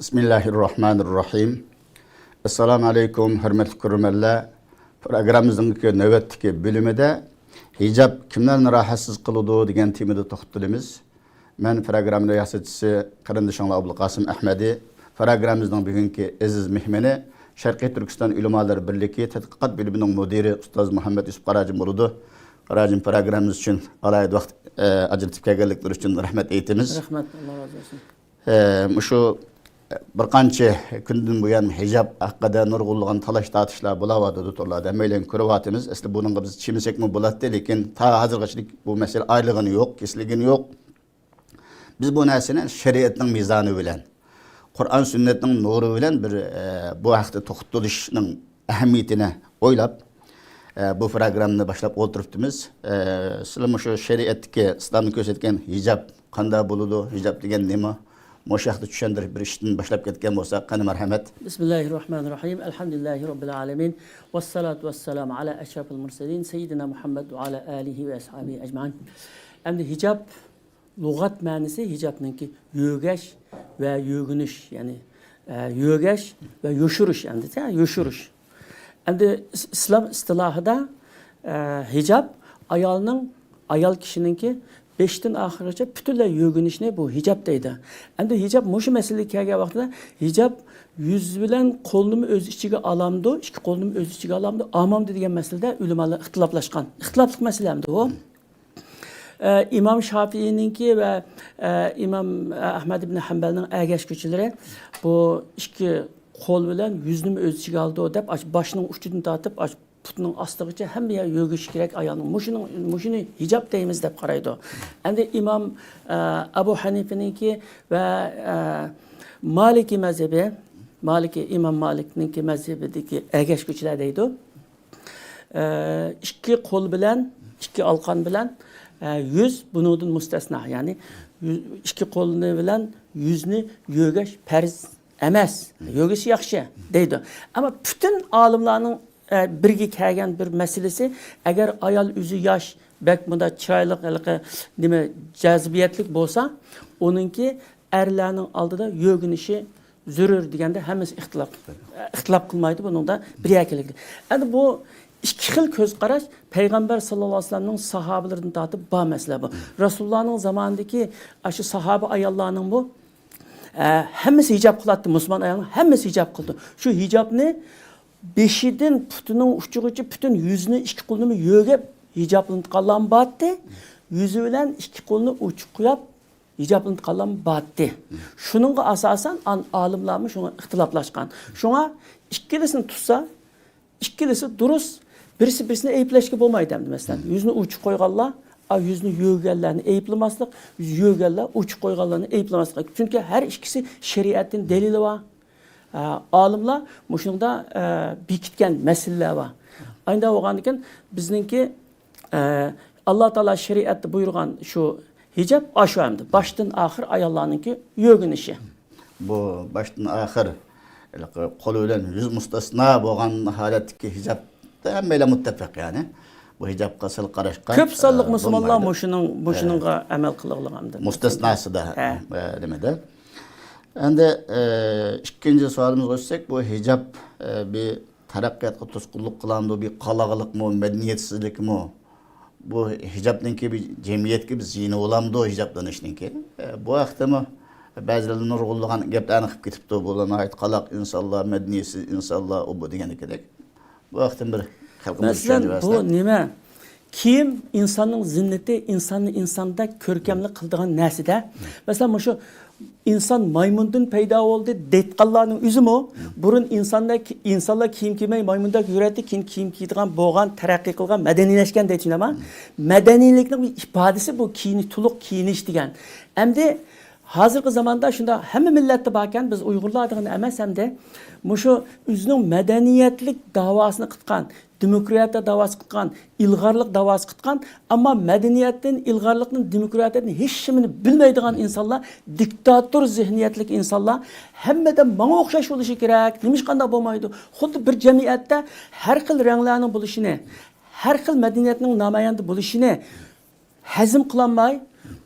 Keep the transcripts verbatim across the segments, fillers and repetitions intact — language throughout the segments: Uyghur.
بىسمىللاھىررەھمانىررەھىم. ئەسسالامۇ ئەلەيكۇم، ھۆرمەتلىك كۆرۈرمەنلەر. پروگراممىمىزنىڭ نۆۋەتتىكى بۆلۈمىدە ھىجاب كىملەرنى راھەتسىز قىلىدۇ دېگەن تېمىدا توختىلىمىز. مەن پروگرامما رىياسەتچىسى قېرىندىشىڭلار ئابدۇلقاسىم ئەھمەدى. پروگراممىمىزنىڭ بۈگۈنكى ئەزىز مېھمىنى شەرقىي تۈركىستان ئۆلىمالىرى بىرلىكى تەتقىقات بۆلۈمىنىڭ مۇدىرى ئۇستاز مۇھەممەد يۈسۈپ قاراجىم بولىدۇ. قاراجىم، پروگراممىمىز ئۈچۈن ئالاھىدە ۋاقىت، ئە، ئاجرىتىپ كەلگەنلىكلىرى ئۈچۈن رەھمەت ئېيتىمىز. رەھمەت، ئاللا رازى بولسۇن. ئە، مۇشۇ بىر قانچە كۈندىن بۇيان ھىجاب ھەققىدە نۇرغۇنلىغان تالاش-تارتىشلار بولاۋاتىدۇ تورلاردا. ھەممەيلەن كۆرۈۋاتىمىز. ئەسلى بۇنىڭغا بىز چىمىسەكمۇ بولاتتى، لېكىن تا ھازىرغىچىلىك بۇ مەسىلە ئايرىلغىنى يوق، كېسىلگىنى يوق. بىز بۇ نەرسىنى شەرىئەتنىڭ مىزانى بىلەن، قۇرئان سۈننەتنىڭ نۇرى بىلەن بىر، ئە، بۇ ھەقتە توختىلىشنىڭ ئەھمىيىتىنى ئويلاپ، ئە، بۇ پروگراممىنى باشلاپ ئولتۇرۇپتىمىز. ئە، سىلەر مۇشۇ شەرىئەتتىكى ئىسلامدا كۆرسەتكەن ھىجاب قانداق بولىدۇ، ھىجاب دېگەن نېمە؟ مۇشۇ ھەقتە چۈشەندۈرۈپ بېرىشتىن باشلاپ كەتكەن بولساق، قېنى مەرھەمەت. بىسمىللاھىررەھمانىررەھىم. ئەلھەمدۇلىللاھى رەببىل ئالەمىن. ۋەسسالاتۇ ۋەسسالامۇ ئەلا ئەشرەفىل مۇرسەلىن سەييىدىنا مۇھەممەد ۋە ئەلا ئالىھى ۋە ئەسھابىھى ئەجمەئىن. ئەمدى ھىجاب لۇغەت مەنىسى ھىجابنىڭكى يۆگەش ۋە يۆگىنىش، يەنى، ئە، يۆگەش ۋە يوشۇرۇش، ئەمدى، يوشۇرۇش. ئەمدى ئىس-، ئىسلام ئىستىلاھىدا، ئە، ھىجاب ئايالنىڭ، ئايال كىشىنىڭكى بېشىدىن ئاخىرغىچە پۈتۈنلەي يۆگىنىشنى بۇ ھىجاب دەيدۇ. ئەمدى ھىجاب مۇشۇ مەسىلىگە كەلگەن ۋاقتىدا ھىجاب يۈز بىلەن قولنىمۇ ئۆز ئىچىگە ئالامدۇ، ئىككى قولنىمۇ ئۆز ئىچىگە ئالامدۇ، ئالمامدۇ دېگەن مەسىلىدە ئۆلىمالار ئىختىلاپلاشقان. ئىختىلاپلىق مەسىلە ئەمدى بۇ. ئە، ئىمام شافىئىنىڭكى ۋە، ئە، ئىمام ئەھمەد ئىبن ھەمبەلنىڭ ئەگەشكۈچىلىرى بۇ ئىككى قول بىلەن يۈزنىمۇ ئۆز ئىچىگە ئالىدۇ دەپ، ئاشۇ باشنىڭ ئۇچىدىن تارتىپ، ئاشۇ پۇتىنىڭ ئاستىغىچە ھەممە يەر يۆگىشى كېرەك ئايالنىڭ. مۇشۇنىڭ، مۇشۇنى ھىجاب دەيمىز دەپ قارايدۇ. ئەمدى ئىمام، ئە، ئەبۇ ھەنىفىنىڭكى ۋە، ئە، مالىكى مەزھىپى، مالىكى، ئىمام مالىكنىڭكى مەزھىپىدىكى ئەگەشكۈچىلەر دەيدۇ. ئە، ئىككى قول بىلەن، ئىككى ئالقان بىلەن، ئە، يۈز بۇنىڭدىن مۇستەسنا. يەنى يۈ-، ئىككى قولى بىلەن يۈزنى يۆگەش پەرز ئەمەس. يۆگىسى ياخشى دەيدۇ. ئەمما پۈتۈن ئالىملارنىڭ، ئە، بىرگە كەلگەن بىر مەسىلىسى، ئەگەر ئايال ئۆزى ياش، بەك مۇنداق چىرايلىق، ھېلىقى نېمە، جازىبىيەتلىك بولسا، ئۇنىڭكى ئەرلەرنىڭ ئالدىدا يۆگىنىشى زۆرۈر دېگەندە ھەممىسى ئىختىلاپ، ئىختىلاپ قىلمايدۇ بۇنىڭدا بىر يەكىلىك. ئەمدى بۇ ئىككى خىل كۆز قاراش پەيغەمبەر ساللاللاھۇ ئەلەيھى ۋەسەللەمنىڭ ساھابىلىرىدىن تارتىپ بار مەسىلە بۇ. رەسۇلۇللانىڭ زامانىدىكى ئاشۇ ساھابە ئاياللارنىڭمۇ، ئە، ھەممىسى ھىجاب قىلاتتى، مۇسۇلمان ئايالنىڭ ھەممىسى ھىجاب قىلدى. شۇ ھىجابنى بېشىدىن پۇتىنىڭ ئۇچىغىچە پۈتۈن يۈزىنى، ئىككى قولىنىمۇ يۆگەپ ھىجابلىنىدىغانلارمۇ بارتتى. يۈزى بىلەن ئىككى قولىنى ئوچۇق قويۇپ ھىجابلىنىدىغانلارمۇ بارتتى. شۇنىڭغا ئاساسەن ئان-، ئالىملارمۇ شۇڭا ئىختىلاپلاشقان. شۇڭا ئىككىلىسىنى تۇتسا، ئىككىلىسى دۇرۇس، بىرسى بىرسىنى ئەيىبلەشكە بولمايدۇ ئەمدى. مەسىلەن، يۈزىنى ئوچۇق قويغانلار، ئا، يۈزىنى يۆگىگەنلەرنى ئەيىبلىماسلىق، يۈزى يۆگىگەنلەر ئوچۇق قويغانلارنى ئەيىبلىماسلىق. چۈنكى ھەر ئىككىسى شەرىئەتتىن دەلىلى بار. ئە، ئالىملار مۇشۇنىڭدا، ئە، بېكىتكەن مەسىلىلەر بار. ئاينىدا بولغاندىكىن بىزنىڭكى، ئە، ئاللا تائالا شەرىئەتتە بۇيرۇغان شۇ ھىجاب ئاشۇ ئەمدى. باشتىن ئاخىر ئاياللارنىڭكى يۆگىنىشى. بۇ باشتىن ئاخىر ھېلىقى قول بىلەن يۈز مۇستەسنا بولغان ھالەتتىكى ھىجابتا ھەممەيلەن مۇتتەپىق، يەنى بۇ ھىجابقا سەل قاراشقا، كۆپ سانلىق ئە، مۇسۇلمانلار بولمايدۇ. مۇشۇنىڭ، مۇشۇنىڭغا ئەمەل قىلىۋالغان. مۇستەسناسىدا، ھە. ئە، نېمىدە. ئەمدى، ئە، ئىككىنچى سوئالىمىزغا ئۆتسەك، بۇ ھىجاب، ئە، بىر تەرەققىياتقا توسقۇنلۇق قىلامدۇ، بىر قالاغىلىقمۇ، مەدەنىيەتسىزلىكمۇ؟ بۇ ھىجابنىڭكى بىر جەمئىيەتكە بىر زىيىنى بولامدۇ، ھىجابلىنىشنىڭكى؟ ئە، بۇ ھەقتىمۇ بەزىلەر نۇرغۇنلىغان گەپلەرنى قىلىپ كېتىپتۇ. بۇلار ناھايىتى قالاق ئىنسانلار، مەدەنىيەتسىز ئىنسانلار، ئۇ بۇ دېگەندەك. بۇ ھەقتىن بىر خەلقىمىز مەسىلەن، چۈشەندۈرۈۋەتسە. بۇ نېمە؟ كىيىم ئىنساننىڭ زىننىتى، ئىنساننى ئىنساندەك كۆركەملىك قىلىدىغان نەرسىدە. مەسىلەن، مۇشۇ ئىنسان مايمۇندىن پەيدا بولدى دەيدىغانلارنىڭ ئۆزىمۇ بۇرۇن ئىنساندەك، ئىنسانلار كىيىم كىيمەي مايمۇندەك يۈرەتتى، كېيىن كىيىم كىيىدىغان بولغان، تەرەققىي قىلغان، مەدەنىيلەشكەن دەيدۇ، شۇنداقمۇ؟ مەدەنىيلىكنىڭ بىر ئىپادىسى بۇ كىيىنىش، تولۇق كىيىنىش دېگەن. ئەمدى ھازىرقى زاماندا شۇنداق ھەممە مىللەتتە باركەن، بىز ئۇيغۇرلار دېگەن ئەمەس ئەمدى. مۇشۇ ئۆزىنىڭ مەدەنىيەتلىك داۋاسىنى قىلغان، دېموكراتىيە داۋاسى قىلغان، ئىلغارلىق داۋاسى قىلغان، ئەمما مەدەنىيەتتىن، ئىلغارلىقتىن، دېموكراتىيەدىن ھېچ نېمىنى بىلمەيدىغان ئىنسانلار، دىكتاتور زېھنىيەتلىك ئىنسانلار ھەممىدە ماڭا ئوخشاش بولۇشى كېرەك، نېمىشقا ئانداق بولمايدۇ؟ خۇددى بىر جەمئىيەتتە ھەر خىل رەڭلەرنىڭ بولۇشىنى، ھەر خىل مەدەنىيەتنىڭ نامايەندە بولۇشىنى، ھەزىم قىلالماي،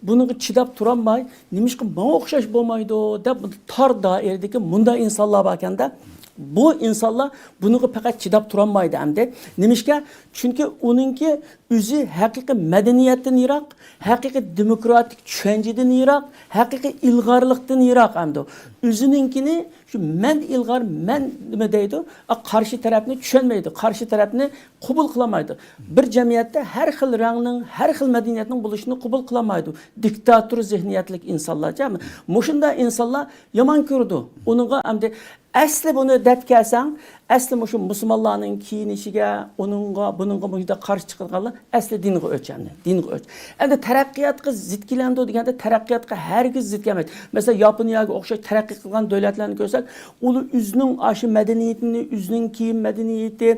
بۇنىڭغا چىداپ تۇرالماي، نېمىشقا ماڭا ئوخشاش بولمايدۇ دەپ، تار دائىرىدىكى مۇنداق ئىنسانلار باركەندە، بۇ ئىنسانلار بۇنىڭغا پەقەت چىداپ تۇرالمايدۇ ئەمدى. نېمىشقا؟ چۈنكى ئۇنىڭكى ئۆزى ھەقىقىي مەدەنىيەتتىن يىراق، ھەقىقىي دېموكراتىك چۈشەنچىدىن يىراق، ھەقىقىي ئىلغارلىقتىن يىراق ئەمدى. ئۆزىنىڭكىنى شۇ مەن ئىلغار، مەن نېمە دەيدۇ، ئا، قارشى تەرەپنى چۈشەنمەيدۇ، قارشى تەرەپنى قوبۇل قىلالمايدۇ. بىر جەمئىيەتتە ھەر خىل رەڭنىڭ، ھەر خىل مەدەنىيەتنىڭ بولۇشىنى قوبۇل قىلالمايدۇ. دىكتاتور زېھنىيەتلىك ئىنسانلارچە. مۇشۇنداق ئىنسانلار يامان كۆرىدۇ. ئۇنىڭغا ئەمدى ئەسلى بۇنى دەپ كەلسەڭ، ئەسلى مۇشۇ مۇسۇلمانلارنىڭ كىيىنىشىگە، ئۇنىڭغا، بۇنىڭغا، مۇشۇنداق قارشى چىقىدىغانلار ئەسلى دىنغا ئۆچ ئەمدى، دىنغا ئۆچ. ئەمدى تەرەققىياتقا زىت كېلەمدۇ دېگەندە، تەرەققىياتقا ھەرگىز زىت كەلمەيدۇ. مەسىلەن، ياپونىيەگە ئوخشاش تەرەققىي قىلغان دۆلەتلەرنى كۆرسەك، ئۇلار ئۆزىنىڭ ئاشۇ مەدەنىيىتىنى، ئۆزىنىڭ كىيىم مەدەنىيىتى،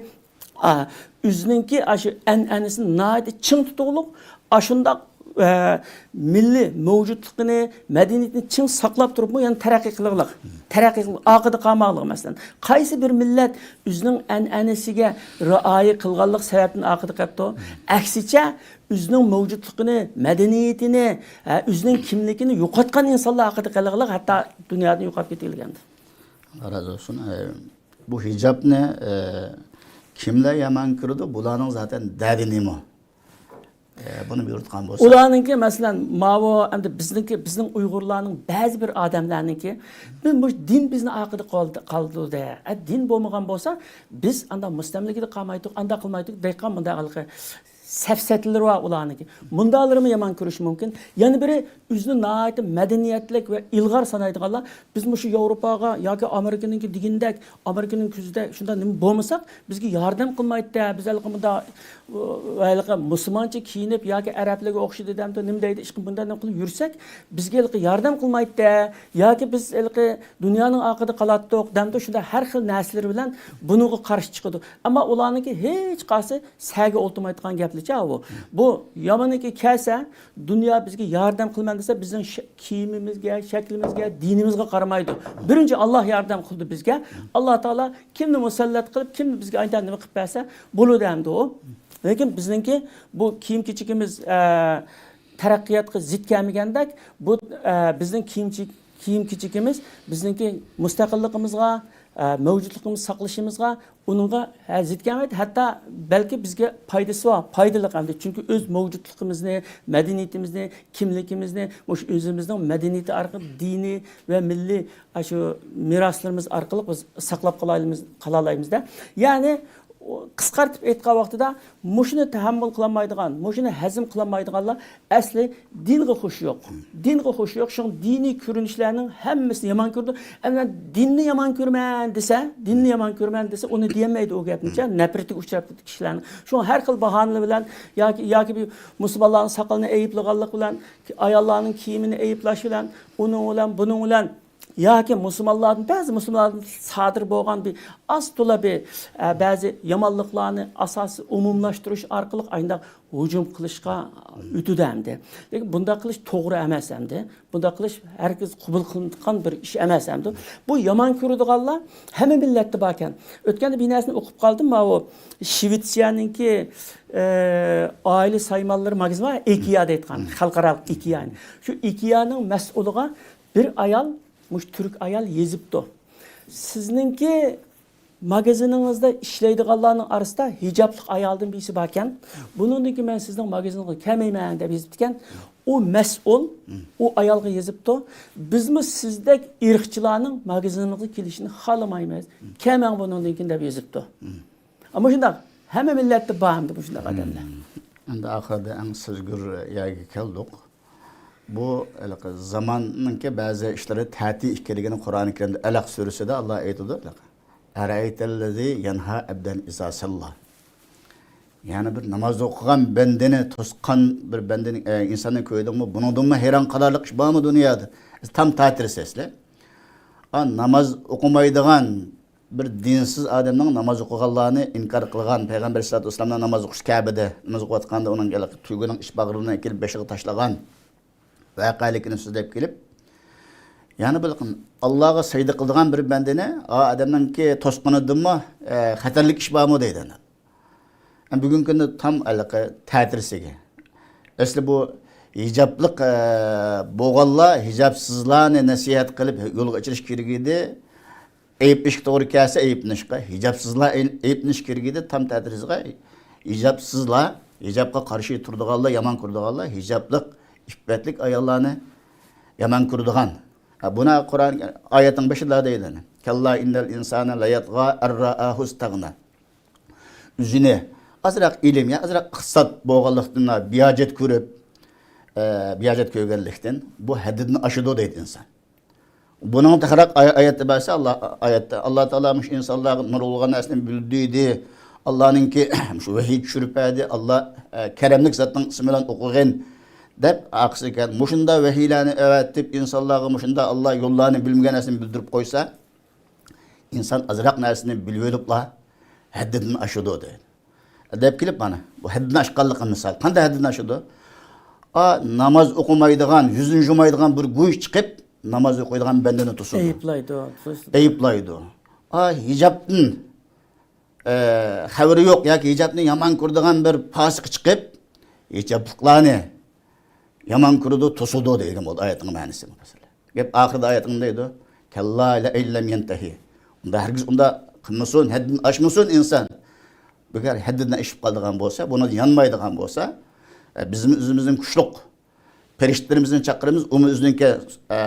ئا، ئۆزىنىڭكى ئاشۇ ئەنئەنىسىنى ناھايىتى چىڭ تۇتۇقلۇق، ئاشۇنداق، ئە، مىللىي مەۋجۇتلۇقىنى، مەدەنىيىتىنى چىڭ ساقلاپ تۇرۇپمۇ يەنە تەرەققىي قىلغانلىق، تەرەققىي قىلىپ ئارقىدا قالماقلىق. مەسىلەن، قايسى بىر مىللەت ئۆزىنىڭ ئەنئەنىسىگە رىئايە قىلغانلىق سەۋەبتىن ئارقىدا قېلىپتۇ؟ ئەكسىچە، ئۆزىنىڭ مەۋجۇتلۇقىنى، مەدەنىيىتىنى، ئە، ئۆزىنىڭ كىملىكىنى يوقاتقان ئىنسانلار ئارقىدا قالغانلىق، ھەتتا دۇنيادىن يوقاپ كېتىۋالغانىدى. ئاللا رازى بولسۇن. ئە، بۇ ھىجابنى، ئە، كىملەر يامان كۆرىدۇ؟ بۇلارنىڭ زاتەن دەردى نېمە؟ ئە، بۇنى بۇيرۇتقان بولسا. ئۇلارنىڭكى، مەسىلەن، ماۋۇ، ئەمدى بىزنىڭكى، بىزنىڭ ئۇيغۇرلارنىڭ بەزى بىر ئادەملەرنىڭكى، بىز مۇشۇ دىن بىزنى ئارقىدا قالدى، قالدۇردى. ئە، دىن بولمىغان بولسا، بىز ئاندا مۇستەملىكىدە قالمايتتۇق، ئاندا قىلمايتتۇق، دەيدىغان مۇنداق ھېلىقى سەپسەتىلىرى بار ئۇلارنىڭكى. مۇنداقلىرىمۇ يامان كۆرۈشى مۇمكىن. يەنە بىرى، ئۆزىنى ناھايىتى مەدەنىيەتلىك ۋە ئىلغار سانايدىغانلار، بىز مۇشۇ ياۋروپاغا ياكى ئامېرىكىنىڭكى دېگىنىدەك، ئامېرىكىنىڭ كۆزىدە شۇنداق نېمە بولمىساق، بىزگە ياردەم قىلمايتتى، بىز ھېلىقى مۇنداق، ھېلىقى مۇسۇلمانچە كىيىنىپ ياكى ئەرەبلەرگە ئوخشىدى دەمدۇ، نېمە دەيدۇ، ئىشقىلىپ بۇنداق نېمە قىلىپ يۈرسەك، بىزگە ھېلىقى ياردەم قىلمايتتى، ياكى بىز ھېلىقى دۇنيانىڭ ئارقىدا قالاتتۇق دەمدۇ، شۇنداق ھەر خىل نەرسىلىرى بىلەن بۇنىڭغا قارشى چىقىدۇ. ئەمما ئۇلارنىڭكى ھېچقايسى سەگە ئولتۇرمايدىغان گەپلىچە ئۇ. بۇ يامىنىكى كەلسە، دۇنيا بىزگە ياردەم قىلىمەن دېسە، بىزنىڭ ش-، كىيىمىمىزگە، شەكلىمىزگە، دىنىمىزغا قارىمايدۇ. بىرىنچى ئاللا ياردەم قىلدى بىزگە. ئاللا تائالا كىمنى مۇسەللەت قىلىپ، كىمنى بىزگە ئايدا نېمە قىلىپ بەرسە، بولىدۇ ئەمدى ئۇ. لېكىن بىزنىڭكى بۇ كىيىم-كېچىكىمىز، ئە، تەرەققىياتقا زىت كەلمىگەندەك، بۇ، ئە، بىزنىڭ كىيىم-كېچىك-، كىيىم-كېچىكىمىز بىزنىڭكى مۇستەقىللىقىمىزغا، ئە، مەۋجۇتلۇقىمىزنى ساقلىشىمىزغا، ئۇنىڭغا، ھە، زىت كەلمەيدۇ. ھەتتا بەلكى بىزگە پايدىسى بار، پايدىلىق ئەمدى. چۈنكى ئۆز مەۋجۇتلۇقىمىزنى، مەدەنىيىتىمىزنى، كىملىكىمىزنى، مۇشۇ ئۆزىمىزنىڭ مەدەنىيىتى ئارقىلىق دىنىي ۋە مىللىي، ئاشۇ مىراسلىرىمىز ئارقىلىق بىز ساقلاپ قالالايمىز، قالالايمىز-دە. يەنى، قىسقارتىپ ئېيتقان ۋاقتىدا، مۇشۇنى تەھەممۇل قىلالمايدىغان، مۇشۇنى ھەزىم قىلالمايدىغانلار ئەسلى دىنغا خۇشى يوق. دىنغا خۇشى يوق، شۇڭا دىنىي كۆرۈنۈشلەرنىڭ ھەممىسىنى يامان كۆرىدۇ. ئەمما دىننى يامان كۆرىمەن دېسە، دىننى يامان كۆرىمەن دېسە، ئۇنى دېيەلمەيدۇ ئۇ گەپنىچە، نەپرەتكە ئۇچراپ كېتىدۇ كىشىلەرنىڭ. شۇڭا ھەر خىل باھانىلەر بىلەن ياكى، ياكى بىر مۇسۇلمانلارنىڭ ساقىلىنى ئەيىبلىغانلىق بىلەن، ئاياللارنىڭ كىيىمىنى ئەيىبلەش بىلەن، ئۇنىڭ بىلەن، بۇنىڭ بىلەن، ياكى مۇسۇلمانلاردىن، بەزى مۇسۇلمانلاردىن سادىر بولغان بىر ئاز تولا بىر، ئە، بەزى يامانلىقلارنى ئاساسىي ئومۇملاشتۇرۇش ئارقىلىق ئاينداق ھۇجۇم قىلىشقا ئۆتىدۇ ئەمدى. لېكىن بۇنداق قىلىش توغرا ئەمەس ئەمدى. بۇنداق قىلىش ھەرگىز قوبۇل قىلىنىدىغان بىر ئىش ئەمەس ئەمدى. بۇ يامان كۆرىدىغانلار ھەممە مىللەتتە باركەن. ئۆتكەندە بىر نەرسىنى ئوقۇپ قالدىم، ماۋۇ شىۋېتسىيەنىڭكى، ئە، ئائىلە سايمانلىرى ماگىزىنى بار، ئىكېا دەيدىغان، خەلقئارالىق ئىكېا. شۇ ئىكېانىڭ مەسئۇلىغا بىر ئايال، مۇشۇ تۈرك ئايال يېزىپتۇ. سىزنىڭكى ماگىزىنىڭىزدا ئىشلەيدىغانلارنىڭ ئارىسىدا ھىجابلىق ئايالدىن بىرسى باركەن. بۇنىڭدىن كېيىن مەن سىزنىڭ ماگىزىنىڭىزغا كەلمەيمەن دەپ يېزىپتىكەن. ئۇ مەسئۇل، ئۇ ئايالغا يېزىپتۇ. بىزمۇ سىزدەك ئىرقچىلارنىڭ ماگىزىنىمىزغا كېلىشىنى خالىمايمىز. كەلمەڭ بۇنىڭدىن كېيىن دەپ يېزىپتۇ. ئەمما شۇنداق، ھەممە مىللەتتە بار ئەمدى مۇشۇنداق ئادەملەر. ئەمدى ئاخىرىدا ئەڭ سەزگۈر يەرگە كەلدۇق. بۇ ھېلىقى زاماننىڭكى بەزى ئىشلىرى تەتۈر ئىكەنلىكىنى قۇرئان كەرىمدە ئەلەق سۈرىسىدە ئاللا ئېيتىدۇ. ئەرەئەيتەللەزى يەنھا ئەبدەن ئىزا سەللا. يەنى بىر ناماز ئوقۇغان بەندىنى توسقان بىر بەندىنى، ئە، ئىنساننى كۆردۈڭمۇ؟ بۇنىڭدىنمۇ ھەيران قالارلىق ئىش بارمۇ دۇنيادا؟ تام تەتۈر سەزگۈر. ئا، ناماز ئوقۇمايدىغان بىر دىنسىز ئادەمنىڭ ناماز ئوقۇغانلارنى ئىنكار قىلغان، پەيغەمبەر ئەلەيھىسسالاتۇ ۋەسسالامنىڭ ناماز ئوقۇش كەبىدە، ناماز ئوقۇۋاتقاندا ئۇنىڭ تۈگىنىڭ ئىچ باغرىنى ئېكىلىپ بېشىغا تاشلىغان ۋەقەلىكىنى سۆزلەپ كېلىپ، يەنە بىر قېتىم ئاللاغا سەجدە قىلىدىغان بىر بەندىنى، ئا، ئادەمنىڭكى توسقىنىدىنمۇ، ئە، خەتەرلىك ئىش بارمۇ دەيدۇ. بۈگۈنكى كۈندە تام ھېلىقى تەتۈرسىگە. ئەسلى بۇ ھىجابلىق، ئە، بولغانلار ھىجابسىزلارنى نەسىھەت قىلىپ يولغا ئېچىرىش كېرەك ئىدى. ئەيىبلىشكە توغرا كەلسە ئەيىبلىنىشقا، ھىجابسىزلار ئەي-، ئەيىبلىنىش كېرەك ئىدى. تام تەتۈرىسىغا ھىجابسىزلار، ھىجابقا قارشى تۇرىدىغانلار، يامان كۆرىدىغانلار، ھىجابلىق، ئىپپەتلىك ئاياللارنى يامان كۆرىدىغان. ھە، بۇنى قۇرئان ئايەتنىڭ بېشىدا دەيدۇ. كەللا ئىننەل ئىنسانە لەيەتغا ئەررائەھۇ ئىستەغنا. ئۆزىنى ئازراق ئىلىم، يا ئازراق ئىقتىساد بولغانلىقتىن بىھاجەت كۆرۈپ، ئە، بىھاجەت كۆرگەنلىكتىن بۇ ھەددىدىن ئاشىدۇ دەيدۇ ئىنسان. بۇنىڭ تېخىراق ئاي-، ئايەتتە بەرسە، ئاللا، ئايەتتە، ئاللا تائالا مۇشۇ ئىنسانلارغا نۇرغۇنلىغان نەرسىنى بىلدۈردى، ئاللانىڭكى شۇ ۋەھىي چۈشۈرۈپ بەردى، ئاللا، ئە، كەرەملىك زاتنىڭ ئىسمى بىلەن ئوقۇغىن، دەپ ئارقىسىغا كەلدى. مۇشۇنداق ۋەھىيلەرنى ئەۋەتىپ، ئىنسانلارغا مۇشۇنداق ئاللا يوللارنى بىلمىگەن نەرسىنى بىلدۈرۈپ قويسا، ئىنسان ئازراق نەرسىنى بىلىۋېلىپلا ھەددىدىن ئاشىدۇ دەيدۇ. دەپ كېلىپ مانا، بۇ ھەددىدىن ئاشقانلىقى مىسال. قانداق ھەددىدىن ئاشىدۇ؟ ئا، ناماز ئوقۇمايدىغان، يۈزىنى يۇمايدىغان بىر گۇي چىقىپ، ناماز ئوقۇيدىغان بەندىنى توسىدۇ. ئەيىبلەيدۇ. ئەيىبلەيدۇ. ئا، ھىجابتىن، ئە، خەۋىرى يوق ياكى ھىجابنى يامان كۆرىدىغان بىر پاسىق چىقىپ، ھىجابلىقلارنى يامان كۆرىدۇ، توسىدۇ دېگەن بولدى ئايەتنىڭ مەنىسى مۇپەسسىرلەر. گەپ ئاخىرىدا ئايەتنىڭ دەيدۇ، كەللا لەئىن لەم يەنتەھى. ئۇندا ھەرگىز ئۇندا قىلمىسۇن، ھەددىدىن ئاشمىسۇن ئىنسان. ئەگەر ھەددىدىن ئېشىپ قالىدىغان بولسا، بۇنى يانمايدىغان بولسا، ئە، بىزمۇ ئۆزىمىزنىڭ كۈچلۈك پەرىشتىلىرىمىزنى چاقىرىمىز، ئۇمۇ ئۆزىنىڭكى، ئە،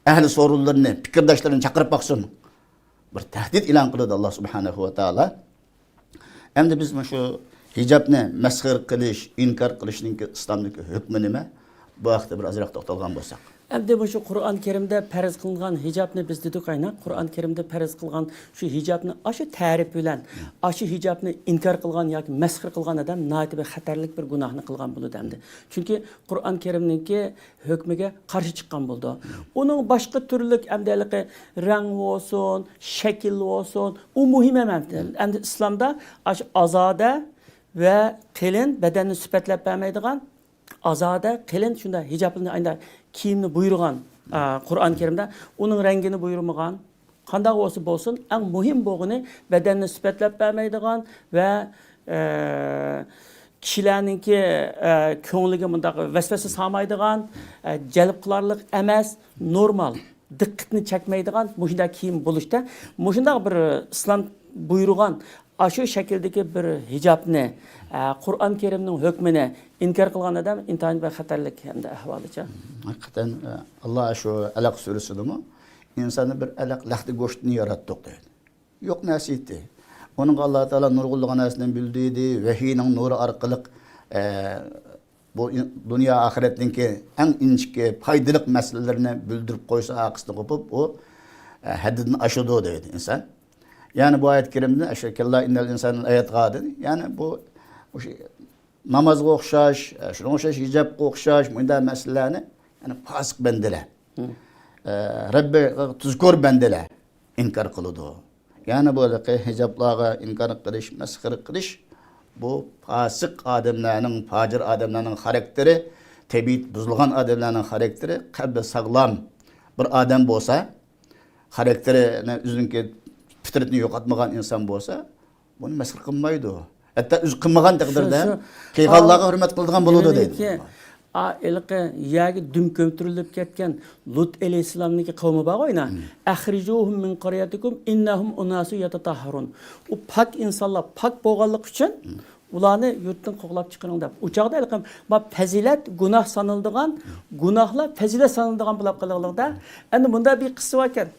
ئەھلى سورۇنلىرىنى، پىكىرداشلىرىنى چاقىرىپ باقسۇن. بىر تەھدىت ئېلان قىلىدۇ ئاللا سۇبھانەھۇ ۋە تائالا. ئەمدى بىز مۇشۇ ھىجابنى مەسخىرە قىلىش، ئىنكار قىلىشنىڭكى ئىسلامدىكى ھۆكمى نېمە؟ بۇ ھەقتە بىر ئازراق توختالغان بولساق. ئەمدى مۇشۇ قۇرئان كەرىمدە پەرز قىلىنغان ھىجابنى بىز دېدۇق ئاينا، قۇرئان كەرىمدە پەرز قىلغان شۇ ھىجابنى ئاشۇ تەرىپى بىلەن، ئاشۇ ھىجابنى ئىنكار قىلغان ياكى مەسخىرە قىلغان ئادەم ناھايىتى بىر خەتەرلىك بىر گۇناھنى قىلغان بولىدۇ ئەمدى. چۈنكى قۇرئان كەرىمنىڭكى ھۆكمىگە قارشى چىققان بولىدۇ. ئۇنىڭ باشقا تۈرلۈك ئەمدى ھېلىقى رەڭ بولسۇن، شەكىل بولسۇن، ئۇ مۇھىم ئەمەس. ئەمدى ئىسلامدا ئاشۇ ئازادە ۋە قېلىن بەدەننى سۈپەتلەپ بەرمەيدىغان، ئازادە، قېلىن شۇنداق ھىجابلىنى، ئانداق كىيىمنى بۇيرۇغان، ئا، قۇرئان كەرىمدە ئۇنىڭ رەڭگىنى بۇيرۇمىغان. قانداق بولسا بولسۇن، ئەڭ مۇھىم بولغىنى بەدەننى سۈپەتلەپ بەرمەيدىغان ۋە، ئە، كىشىلەرنىڭكى، ئە، كۆڭلىگە مۇنداق ۋەسۋەسە سالمايدىغان، ئە، جەلپ قىلارلىق ئەمەس، نورمال، دىققەتنى چەكمەيدىغان مۇشۇنداق كىيىم بولۇشتا، مۇشۇنداق بىر ئىسلام بۇيرۇغان ئاشۇ شەكىلدىكى بىر ھىجابنى، ئە، قۇرئان كەرىمنىڭ ھۆكمىنى ئىنكار قىلغان ئادەم ئىنتايىن بىر خەتەرلىك ھەمدە ئەھۋالىچە. ھەقىقەتەن، ئە، ئاللا شۇ ئەلەق سۈرىسىدىمۇ ئىنساننى بىر ئەلەق لەختە گۆشتىنى ياراتتۇق دەيدۇ. يوق نەرسە ئىدى. ئۇنىڭغا ئاللا تائالا نۇرغۇنلىغان نەرسىنى بىلدۈردى، ۋەھىينىڭ نۇرى ئارقىلىق، ئە، بۇ ئىن-، دۇنيا ئاخىرەتنىڭكى ئەڭ ئىنچىكە پايدىلىق مەسىلىلىرىنى بىلدۈرۈپ قويسا، ئارقىسىنى قوپۇپ، ئۇ، ئە، ھەددىدىن ئاشىدۇ دەيدۇ ئىنسان. يەنى بۇ ئايەت كەرىمدىن، ئەشە-، كەللا ئىننەل ئىنسانە لەيەتغا دېدى. يەنى بۇ، ئوشۇ نامازغا ئوخشاش، ئە، شۇنىڭغا ئوخشاش ھىجابقا ئوخشاش مۇنداق مەسىلىلەرنى، يەنى پاسىق بەندىلەر، ئە، رەببىغا تۇزكور بەندىلەر ئىنكار قىلىدۇ. يەنى بۇ ھېلىقى ھىجابلارغا ئىنكار قىلىش، مەسخىرە قىلىش، بۇ پاسىق ئادەملەرنىڭ، پاجىر ئادەملەرنىڭ خاراكتېرى، تەبىئىتى بۇزۇلغان ئادەملەرنىڭ خاراكتېرى، قەلبى ساغلام بىر ئادەم بولسا، خاراكتېرىنى، ئۆزىنىڭكى پىترىتىنى يوقاتمىغان ئىنسان بولسا، بۇنى مەسخىرە قىلمايدۇ. ھەتتا ئۆزى قىلمىغان تەقدىردە، شۇ، شۇ. قىلغانلارغا ھۆرمەت قىلىدىغان بولىدۇ دەيدۇ. دېمەككى، ئا، ھېلىقى يەرگە دۈم كۆمتۈرۈلۈپ كەتكەن لۇت ئەلەيھىسسالامنىڭكى قەۋمى بارغۇ ئاينا. ئەخرىجۇھۇم مىن قەريەتىكۇم ئىننەھۇم ئۇناسۇ يەتەتەھھەرۇن. ئۇ پاك ئىنسانلار، پاك بولغانلىقى ئۈچۈن ئۇلارنى يۇرتتىن قوغلاپ چىقىرىڭ دەپ. ئۇ چاغدا ھېلىقى، ما، پەزىلەت گۇناھ سانىلىدىغان، گۇناھلار پەزىلەت سانىلىدىغان بولۇپ قالغانلىقتا، ئەمدى مۇنداق بىر قىسسە باركەن.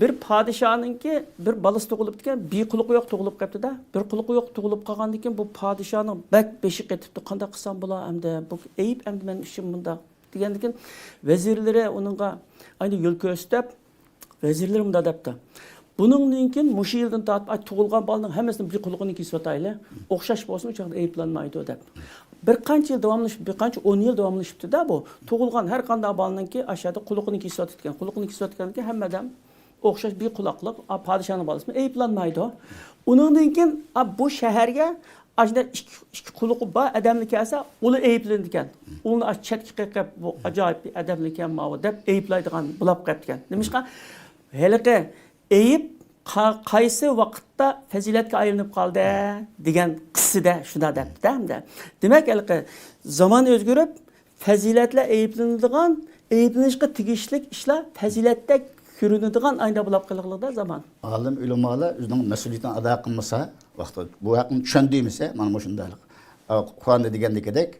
بىر پادىشاھنىڭكى بىر بالىسى تۇغۇلۇپتىكەن، بىر قۇلىقى يوق تۇغۇلۇپ قاپتۇ-دە. بىر قۇلىقى يوق تۇغۇلۇپ قالغاندىن كېيىن بۇ پادىشاھنىڭ بەك بېشى قېتىپتۇ. قانداق قىلسام بولا ئەمدى؟ بۇ ئەيىب ئەمدى مەن ئۈچۈن مۇنداق. دېگەندىن كېيىن ۋەزىرلىرى ئۇنىڭغا ئاينى يول كۆرسىتىپ، ۋەزىرلىرى مۇنداق دەپتۇ. بۇنىڭدىن كېيىن مۇشۇ يىلدىن تارتىپ، ئاي، تۇغۇلغان بالىنىڭ ھەممىسىنىڭ بىر قۇلىقىنى كېسىۋاتايلى. ئوخشاش بولسۇن، ئۇ چاغدا ئەيىبلەنمەيدۇ دەپ. بىر قانچە يىل داۋاملىشىپ، بىر قانچە ئون يىل داۋاملىشىپتۇ-دە بۇ. تۇغۇلغان ھەر قانداق بالىنىڭكى ئاشۇ يەردە قۇلىقىنى كېسىۋاتىدىكەن. قۇلىقىنى كېسىۋاتقاندىن كېيىن ھەممە ئادەم ئوخشاش بىر قۇلاقلىق، ئا، پادىشاھنىڭ بالىسىمۇ ئەيىبلەنمەيدۇ. ئۇنىڭدىن كېيىن، ئا، بۇ شەھەرگە ئاشۇنداق ئىككى، ئىككى قۇلىقى بار ئادەملا كەلسە، ئۇلار ئەيىبلىنىدىكەن. ئۇلارنى ئاشۇ چەتكە قېقىپ، بۇ ئاجايىپ بىر ئادەملىكەن ماۋۇ دەپ ئەيىبلەيدىغان بولاپ قېلىپتىكەن. نېمىشقا؟ ھېلىقى ئەيىب قا-، قايسى ۋاقىتتا پەزىلەتكە ئايلىنىپ قالدى دېگەن قىسسىدە شۇنداق دەپتۇ-دە ئەمدى. دېمەك، ھېلىقى زامان ئۆزگىرىپ، پەزىلەتلەر ئەيىبلىنىدىغان، ئەيىبلىنىشقا تېگىشلىك ئىشلار پەزىلەتتەك كۆرۈنىدىغان ئايدا بولاپ قېلىقلىقتا زامان. ئالىم ئۆلىمالار ئۆزىنىڭ مەسئۇلىيىتىنى ئادا قىلمىسا، ۋاقتىدا بۇ ھەقنى چۈشەندۈرمىسە، مانا مۇشۇنداقلىق. ئا، قۇرئاندا دېگەندىكىدەك،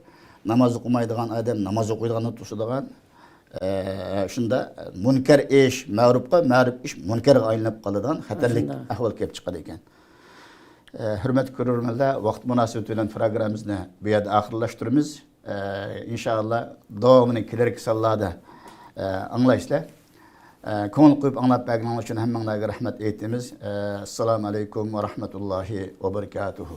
ناماز ئوقۇمايدىغان ئادەم ناماز ئوقۇيدىغاننى توسىدىغان، ئە، شۇنداق مۇنكەر ئىش مەرۇپقا، مەرۇپ ئىش مۇنكەرغا ئايلىنىپ قالىدىغان خەتەرلىك شۇنداق. ئەھۋال كېلىپ چىقىدىكەن. ئە، ھۆرمەتلىك كۆرۈرمەنلەر، ۋاقىت مۇناسىۋىتى بىلەن پروگراممىمىزنى بۇ يەردە ئاخىرلاشتۇرىمىز. ئە، ئىنشائاللا، داۋامىنى كېلەركى سانلاردا، ئە، ئاڭلايسىلەر. ئە، كۆڭۈل قويۇپ ئاڭلاپ بەرگىنىڭلار ئۈچۈن ھەممىڭلارغا رەھمەت ئېيتىمىز. ئە، ئەسسالامۇ ئەلەيكۇم ۋە رەھمەتۇللاھى ۋە بەرىكاتۇھۇ.